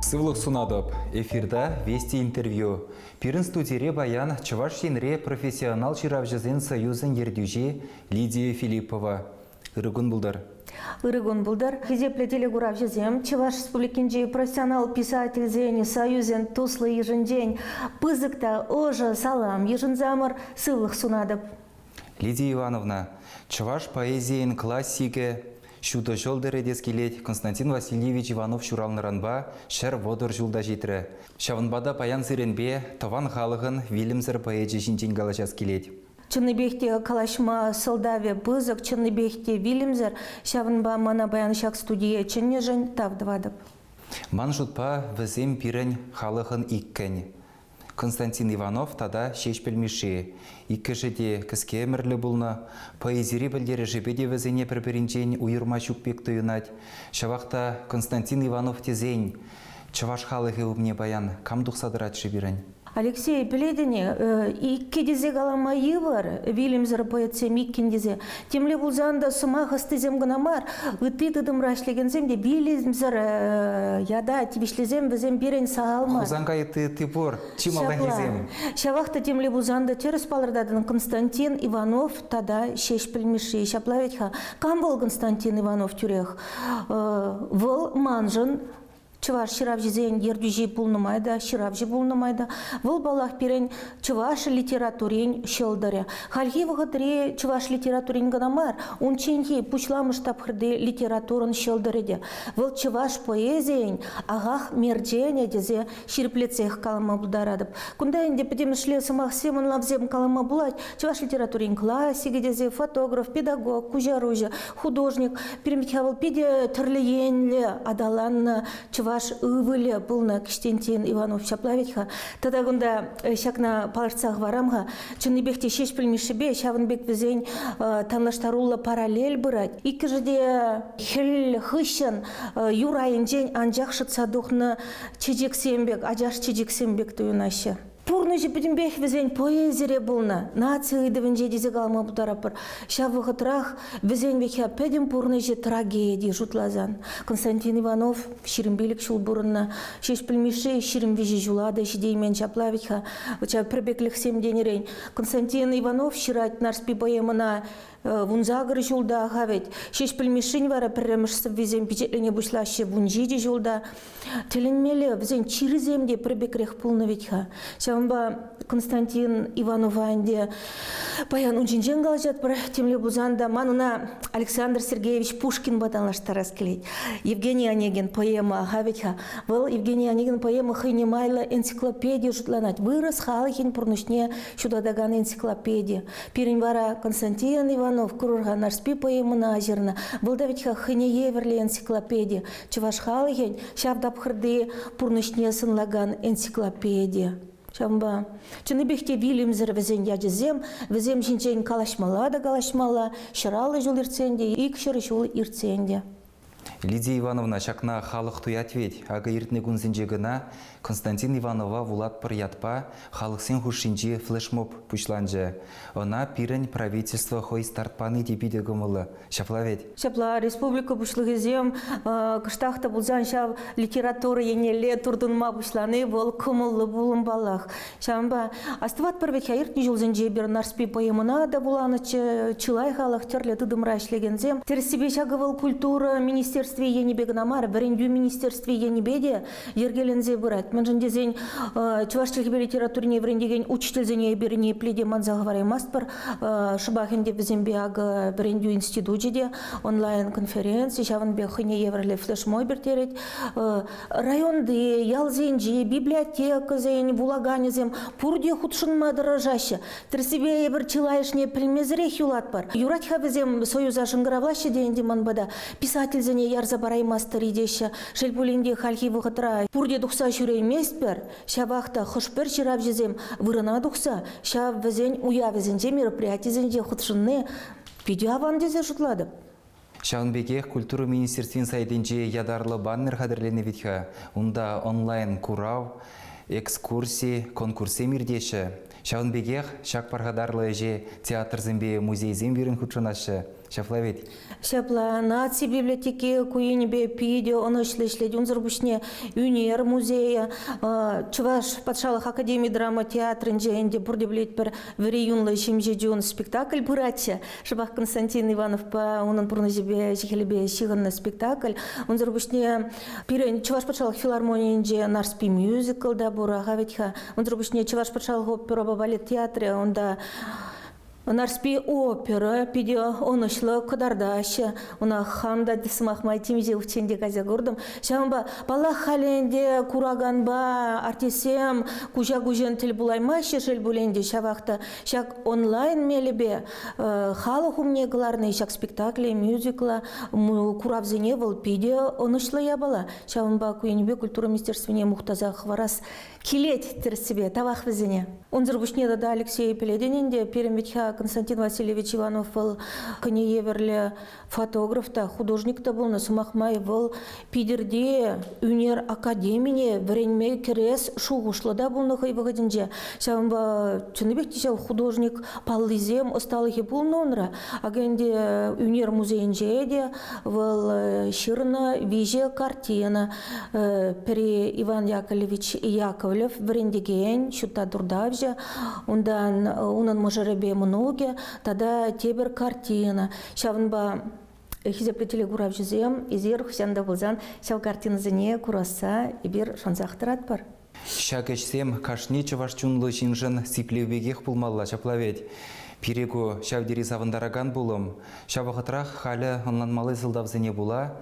Сывлӑх сунатӑп. Эфирта Вести интервью. Пирӗн студире паян Чӑваш Енре профессионал ҫыравҫӑсен союзӗн ертӳҫи Лидия Филиппова. Ырӑ кун пултӑр. Ырӑ кун пултӑр. Хисеплӗ телекуравҫӑсем, Чӑваш Республикинчи профессионал писательсен союзӗн туслӑ йышӗнчен пысӑк та ӑшӑ салам йышӑнсамӑр, сывлӑх сунатӑп. Лидия Ивановна, чӑваш поэзийӗн классикӗ, ҫутӑ ҫӑлтӑрӗ тес килет Константин Васильевич Иванов ҫуралнӑранпа 130 ҫул та ҫитрӗ. Ҫавӑнпа та паян сирӗнпе тӑван халӑхӑн вилӗмсӗр поэчӗ ҫинчен калаҫас килет. Чӑннипех те калаҫма сӑлтавӗ пысӑк, чӑннипех те вилӗмсӗр. Ҫавӑнпа мана паян ҫак студие чӗннӗшӗн тав тӑватӑп. Ман шутпа, вӗсем пирӗн халӑхӑн иккӗн. Константин Иванов тата Ҫеҫпӗл Мишши. Иккӗшӗ те кӗске ӗмӗрлӗ пулнӑ, поэзири пӗлтерӗшӗпе те вӗсене пӗр-пӗринчен уйӑрма ҫук пек туйӑнать. Ҫавах та Константин Иванов тесен чӑваш халӑхӗ умне паян кам тухса тӑрать-ши пирӗн? Алексей, пӗлетӗн-и, иккӗ тесе калама йывӑр, вилӗмсӗр поэтсем иккӗн тесе. Темле пулсан та сӑмах ӑстисем кӑна мар, ытти тытӑмра ӗҫлекенсем те вилӗмсӗр ята тивӗҫлисем вӗсем пирӗн сахал мар. Хусанкай ытти пур, чи малтанхисем. Ҫавах та темле пулсан та тӗрӗс палӑртатӑн Константин Иванов тата Ҫеҫпӗл Мишши. Ҫапла вӗт-ха. Кам вӑл Константин Иванов тӳрех? Вӑл маншӑн Чӑваш ҫыравҫисен ертӳҫи пулнӑ май та, ҫыравҫӑ пулнӑ май та, вӑл, паллах, пирӗн чӑваш литературин ҫӑлтӑрӗ. Хальхи вӑхӑтри чӑваш литературин кӑна мар, унчченхи пуҫламӑш тапхӑрти литературӑн ҫӑлтӑрӗ те. Вӑл чӑваш поэзийӗн ахах мерченӗ тесе ҫирӗплетсех калама пултаратӑп. Кунта ӗнтӗ пӗтӗмӗшле сӑмахсем, ӑнлавсем калама пулать. Чӑваш литературин классикӗ тесе фотограф, педагог, куҫаруҫӑ, художник. Пирӗн вӑл питӗ тӗрлӗ енлӗ аталаннӑ чӑваш ывӑлӗ пулнӑ Кӗҫтентин Иванов ҫапла вӗт-ха. Тата кунта ҫакна палӑртса хӑварам-ха. Чӑннипех те Ҫеҫпӗл Мишшипе ҫавӑн пек вӗсен танлаштаруллӑ параллель пырать. Иккӗшӗ те хӗл хыҫҫӑн юр айӗнчен анчах шӑтса тухнӑ чечексем пек, ачаш чечексем пек туйӑнаҫҫӗ. Пурнӑҫӗ пӗтӗмпех вӗсен поэзире пулнӑ, наци ыйтӑвӗнче тесе калама пултаратпӑр. Ҫав вӑхӑтрах вӗсен вӗт-ха пӗтӗм пурнӑҫӗ трагеди шутласан. Константин Иванов 25 ҫул пурӑннӑ, Ҫеҫпӗл Мишши 23 ҫула та ҫитеймен ҫапла вӗт-ха. Ҫав пӗрпеклӗхсем тенӗрен Константин Иванов ҫырать Нарспи поэмӑна 18 ҫулта-ха вӗт. Ҫеҫпӗл Мишшин вара пӗрремӗш сӑввисем пичетлене пуҫлаҫҫӗ 17 ҫулта. Тӗлӗнмелле, вӗсен чирӗсем те пӗр пекрех пулнӑ вӗт-ха. Ҫавӑнпа Константин Иванова ӗнтӗ паян ун ҫинчен калаҫатпӑр. Темле пулсан та ман ӑна Александр Сергеевич Пушкинпа танлаштарас килет. Евгений Онегин поэма-ха вӗт-ха. Вӑл Евгений Онегин поэма хӑйне майлӑ энциклопеди шутланать. Вырӑс халӑхӗн пурнӑҫне ҫутатакан энциклопеди. Пирӗн вара Константин Иванов курӑр-ха Нарспи поэмӑна ҫырнӑ. Вӑл та вӗт-ха хӑйне евӗрлӗ энциклопеди. Чӑваш халӑхӗн ҫав тапхӑрти пурнӑҫне сӑнлакан энциклопеди. Ҫавӑнпа чӑннипех те вилӗмсӗр вӗсен ячӗсем, вӗсем ҫинчен калаҫмалла та калаҫмалла, 150 ҫул иртсен те, 200 ҫул иртсен те. Лидия Ивановна, ҫакна халӑх туять вӗт. Акӑ иртнӗ кунсенче кӑна Константин Иванова вулатпӑр ятпа халӑхсен хушшинчи флешмоб пуҫланчӗ. Ӑна пирӗн правительство хӑй старт пани те питӗ кӑмӑллӑ. Ҫапла вӗт? Ҫапла, республика пуҫлӑхӗсем кӑштах та пулсан ҫав литература еннелле туртӑнма пуҫлани вӑл кӑмӑллӑ пулӑм паллах. Ҫавӑнпа астӑватпӑр вӗт-ха иртнӗ ҫулсенче эпир Нарспи поэмӑна та вуланӑччӗ, чылай халӑх тӗрлӗ тытӑмра ӗҫлекенсем. Тӗрӗссипе ҫакӑ вӑл культура министерстви енӗпе кӑна мар, вӗрентӳ министерстви енӗпе те йӗркеленсе пырать. Мӗншӗн тесен чӑваш чӗлхипе литературине вӗрентекен учительсене эпир ниепле те манса хӑвараймастпӑр. Шӑпах ӗнтӗ вӗсемпе акӑ вӗрентӳ институчӗ те онлайн-конференци ҫавӑн пек хӑйне евӗрлӗ флешмоб ирттерет. Районти, ялсенчи библиотекӑсен вулаканӗсем пурте хутшӑнма тӑрӑшаҫҫӗ. Тӗрӗссипе эпир чылайӑшне пӗлмесӗрех юлатпӑр. Юрать-ха вӗсем Союза шӑнкӑравлаҫҫӗ те ӗнтӗ ман пата. Писательсене ярса параймастӑр-и теҫҫӗ. Шел пулин те хальхи вӑхӑтра пурте тухса ҫӳрейместпӗр. Ҫапах та хӑш-пӗр ҫыравҫӑсем вырӑна тухса ҫав вӗсен уявӗсенче, мероприятисенче хутшӑнни питӗ аван тесе шутлатӑп. Ҫавӑн пекех культура министерствин сайтӗнче ятарлӑ баннер хатӗрленӗ вӗт-ха. Унта онлайн-курав, экскурси, конкурссем иртеҫҫӗ. Ҫавӑн пекех ҫак пархатарлӑ ӗҫе театрсемпе музейсем пирӗн хутшӑнаҫҫӗ. Ҫапла вӗт? Ҫапла, наци библиотеки ку енӗпе питӗ ӑнӑҫлӑ ӗҫлет. Унсӑр пуҫне ӳнер музейӗ, Чӑваш патшалӑх академи драма театрӗнче ӗнтӗ пурте пӗлетпӗр, Вӗри юнлӑ ҫемҫе чун спектакль пыратчӗ. Шӑпах Константин Ивановпа унӑн пурнӑҫӗпе, ӗҫӗ-хӗлӗпе ҫыхӑннӑ спектакль. Унсӑр пуҫне пирӗн Чӑваш патшалӑх филармонийӗнче Нарспи мюзикл та пур, аха вӗт-ха. Унсӑр пуҫне Чӑваш патшалӑх оперӑпа балет театрӗ унта Нарспи опера питӗ ӑнӑҫлӑ кӑтартаҫҫӗ. Ӑна хам та сӑмах май темиҫе хутчен те кайса куртӑм. Ҫавӑнпа, паллах, халӗ ӗнтӗ кураканпа артистсем куҫа-куҫӑн тӗл пулаймаҫҫӗ, шел пулин те, ҫавах та ҫак онлайн мелӗпе халӑх умне кӑларни ҫак спектакле, мюзикла, куравсене вӑл питӗ ӑнӑҫлӑ япала. Ҫавӑнпа ку енӗпе культура министерствине мухтаса хӑварас килет тӗрӗссипе, тавах вӗсене. Унсӑр пуҫне тата Алексей пӗлетӗн ӗнтӗ, пирӗн вӗт-ха Константин Васильевич Иванов вӑл хӑйне евӗрлӗ фотограф та, художник та пулнӑ. Сӑмах май, вӑл Питӗрти ӳнер академине вӗренме кӗрес шухӑшлӑ та пулнӑ хӑй вӑхӑтӗнче. Ҫавӑнпа чӑннипех те ҫав художник паллисем, ӑсталӑхӗ пулнӑ унра. Акӑ ӗнтӗ ӳнер музейӗнче те вӑл ҫырнӑ виҫӗ картина. Пӗри Иван Яковлевич Яковлев вӗрентекен, ҫутта туртавҫӑ, унтан унӑн мӑшӑрӗпе мӑнукӗ тата тепӗр картина. Ҫавӑнпа хисеплӗ телекуравҫӑсем, эсир хӑҫан та пулсан ҫав картинӑсене курасса эпир шансах тӑратпӑр. Ҫак ӗҫсем кашни чӑваш чунлӑ ҫыншӑн сиплев пекех пулмалла, ҫапла вӗт. Пире ку ҫав тери савӑнтаракан пулӑм. Ҫав вӑхӑтрах халӗ ӑнланмалли сӑлтавсене пула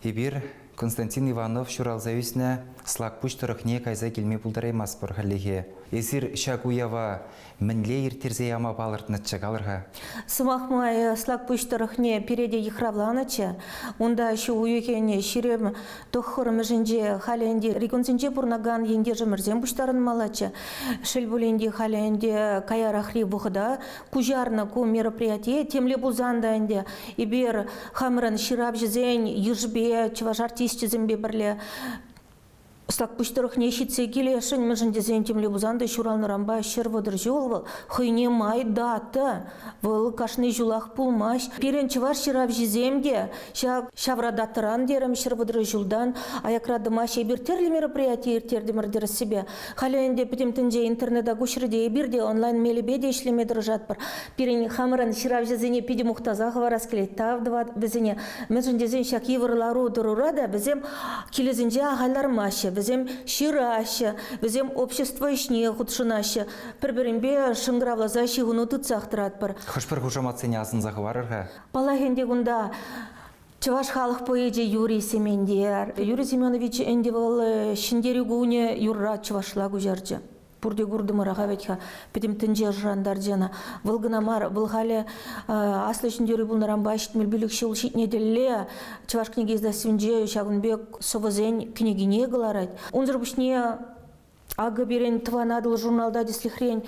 эпир Константин Иванов ҫуралса ӳснӗ Слакпуҫ тӑрӑхне кайса килме пултараймастпӑр хальлӗхе. Эсир ҫак уява мӗнле ирттерсе яма палӑртнӑччӗ, калӑр-ха? Сӑмах май, Слакпуҫ тӑрӑхне пире те йыхравланӑччӗ. Унта ҫу уйӑхӗн 29-мӗшӗнче халӗ ӗнтӗ регионсенче пурӑнакан ентешӗмӗрсем пуҫтарӑнмаллаччӗ. Шел пулин те, халӗ ӗнтӗ каярахри вӑхӑта куҫарнӑ ку мероприятие. Темле пулсан та ӗнтӗ эпир хамӑрӑн ҫыравҫӑсен йышӗпе, чӑваш артисчӗсемпе пӗрле Слакпуҫ тӑрӑхне ҫитсе килесшӗн, мӗншӗн тесен темле пулсан та ҫуралнӑранпа 130 ҫул вӑл хӑйне май дата. Вӑл кашни ҫулах пулмасть. Пирӗн чӑваш ҫыравҫисем те ҫак ҫавра датӑран терӗм, 130 ҫултан аякра тӑмаҫҫӗ. Эпир тӗрлӗ мероприяти ирттертӗмӗр тӗрӗссипе. Халӗ ӗнтӗ пӗтӗм тӗнче интернета куҫрӗ те эпир те онлайн мелӗпе те ӗҫлеме тӑрӑшатпӑр. Пирӗн хамӑрӑн ҫыравҫӑсене питӗ мухтаса хӑварас килет. Тав тӑватӑп вӗсене. Мӗншӗн тесен ҫак йывӑр лару-тӑрура та вӗсем килӗсенче ахаль лармаҫҫӗ, вӗсем ҫыраҫҫӗ, вӗсем общество ӗҫне хутшӑнаҫҫӗ. Пӗр-пӗринпе шӑнкӑравласа ҫыхӑну тытсах тӑратпӑр. Хӑш-пӗр хушаматсене асӑнса хӑварӑр-ха. Паллах ӗнтӗ кунта Чӑваш халӑх поэчӗ Юрий Сементер. Юрий Семенович ӗнтӗ вӑл Ҫӗнтерӳ кунӗ юрра чӑвашла куҫарчӗ. Пурте куртӑмӑр-ха вӗт-ха, пӗтӗм тӗнче шӑрантарчӗ ӑна. Вӑл кӑна мар, вӑл халӗ Аслӑ Ҫӗнтерӳ пулнӑранпа 75 ҫул ҫитнӗ тӗле Чӑваш кӗнеке издательствинче ҫакӑн пек сӑвӑсен кӗнекине кӑларать. Унсӑр пуҫне акӑ пирӗн Тӑван Атӑл журналта тӗслӗхрен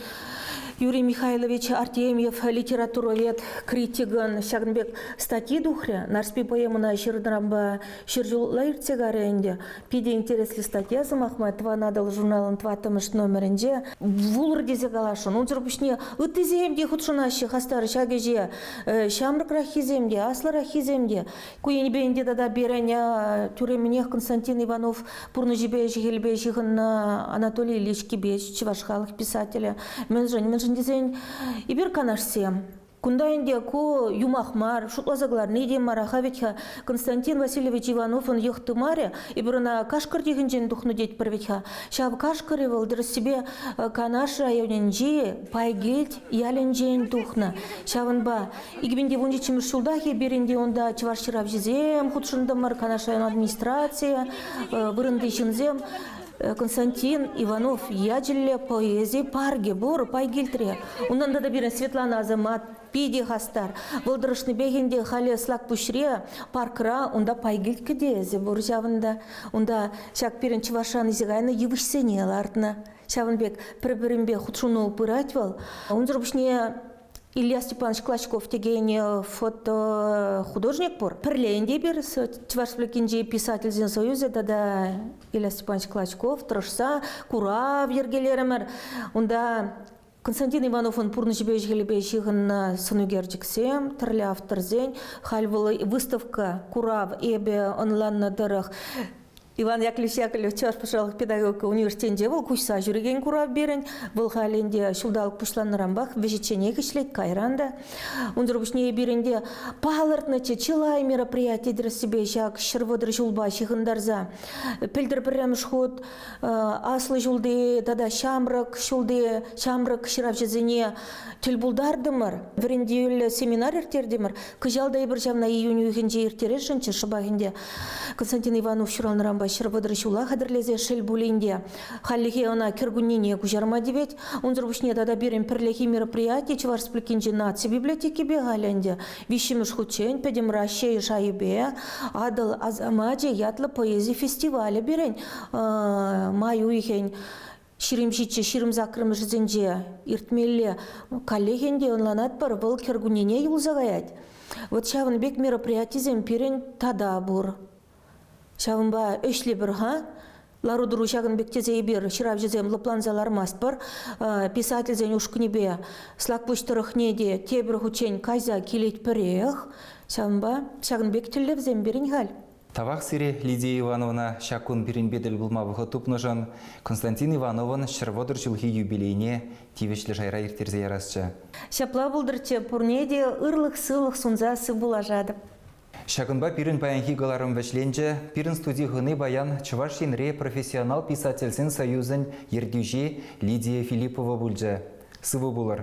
Юрий Михайлович Артемьев литературовед критикӑн ҫакӑн пек статйи тухрӗ. Нарспи поэмӑна ҫырнӑранпа ҫӗр ҫул ытла иртсе карӗ ӗнтӗ. Питӗ интереслӗ статья, сӑмах май, Тӑван Атӑл журналӑн тӑваттӑмӗш номерӗнче вулӑр тесе каласшӑн. Унсӑр пуҫне ыттисем те хутшӑнаҫҫӗ хастар ҫак ӗҫе. Ҫамрӑкраххисем те, аслӑраххисем те. Ку енӗпе ӗнтӗ тата пирӗн тӳрремӗнех Константин Иванов пурнӑҫӗпе ӗҫӗ-хӗлӗпе ҫыхӑннӑ Анатолий Ильич Кипеч, чӑваш халӑх писателӗ. Мӗншӗн? Мӗншӗн тесен эпир канашсем. Кунта ӗнтӗ ку юмах мар, шутласа кӑларни те мар. Аха вӗт-ха Константин Васильевич Ивановӑн йӑх тымарӗ, эпир ӑна Кашкӑр тихӗнчен тухнӑ тетпӗр вӗт-ха. Ҫав Кашкӑрӗ вӑл тӗрӗссипе Канаш районӗнчи Пайкилт ялӗнчен тухнӑ. Ҫавӑнпа 2017 ҫултах эпир ӗнтӗ унта чӑваш ҫыравҫисем хутшӑнтӑмӑр, Канаш район администрацийӗ, вырӑнти ҫынсем. Константин Иванов ячӗллӗ поэзи паркӗ пур Пайкилтре. Унтан тата пирӗн Светлана Асамат питӗ хастар. Вӑл тӑрӑшнипех ӗнтӗ халӗ Слакпуҫре паркра унта Пайкилт кӗтесӗ пур ҫавӑнта. Унта ҫак пирӗн чӑвашран илсе кайнӑ йывӑҫсене лартнӑ. Ҫавӑн пек пӗр-пӗринпе хутшӑну пырать вӑл. Унсӑр пуҫне Илья Степанович Клочков текен фотохудожник пур. Пӗрле ӗнтӗ эпир Чӑваш Республикинчи писательсен союзӗ тата Илья Степанович Клочков тӑрӑшса курав йӗркелерӗмӗр. Унта Константин Ивановӑн пурнӑҫӗпе ӗҫ-хӗлӗпе ҫыхӑннӑ сӑнӳкерчӗксем, тӗрлӗ авторсен. Халь вӑл выставка, курав эпӗ ӑнланнӑ тӑрӑх Иван Яковлевич Яковлев Чӑваш патшалӑх педагогика университетӗнче вӑл куҫса ҫӳрекен курав пирӗн. Вӑл халь ӗнтӗ ҫулталӑк пуҫланнӑранпах вӗҫӗчченех ӗҫлет кайран та. Унсӑр пуҫне эпир ӗнтӗ палӑртнӑччӗ чылай мероприяти тӗрӗссипе ҫак 130 ҫулпа ҫыхӑнтарса. Пӗлтӗр пӗрремӗш хут аслӑ ҫулти тата ҫамрӑк ҫулти ҫамрӑк ҫыравҫӑсене тӗл пултартӑмӑр. Вӗрентӳллӗ семинар ирттертӗмӗр. Кӑҫал та эпир ҫавна июнь уйӑхӗнче ирттересшӗнччӗ шӑпах ӗнтӗ. Константин Иванов ҫуралнӑранпа 130 ҫула хатӗрлесе шел пулин те, хальлӗхе ӑна кӗркуннене куҫарма тивет. Унсӑр пуҫне тата пирӗн пӗрлехи мероприяти Чӑваш Республикинчи наци библиотекипе халӗ ӗнтӗ виҫҫӗмӗш хутчен Пӗтӗм Раҫҫей шайӗпе Атӑл асамачӗ ятлӑ поэзи фестивалӗ пирӗн май уйӑхӗн 27 28-мӗшӗсенче иртмелле. Каллех ӗнтӗ ӑнланатпӑр, вӑл кӗркуннене юлса каять. Вот ҫавӑн пек мероприятисем пирӗн тата пур. Ҫавӑнпа ӗҫлӗпӗр-ха. Лару-тӑру ҫакӑн пек тесе эпир ҫыравҫӑсем лӑпланса лармастпӑр. Писательсен ушкӑнӗпе Слакпуҫ тӑрӑхне те тепӗр хутчен кайса килетпӗрех. Ҫавӑнпа ҫакӑн пек тӗллевсем пирӗн халь. Тавах сире, Лидия Ивановна, ҫак кун пирӗнпе тӗл пулма вӑхӑт тупнӑшӑн Константин Ивановӑн 130 ҫулхи юбилейне тивӗҫлӗ шайра ирттерсе ярасчӗ. Ҫапла пултӑрччӗ, пурне те ырлӑх-сывлӑх сунса сывпуллашатӑп. Ҫакӑнпа пирӗн паянхи кӑларӑм вӗҫленчӗ. Пирӗн студи хӑни паян Чӑваш Енре профессионал писательсен союзӗн ертӳҫи Лидия Филиппова пулчӗ. Сывӑ пулӑр!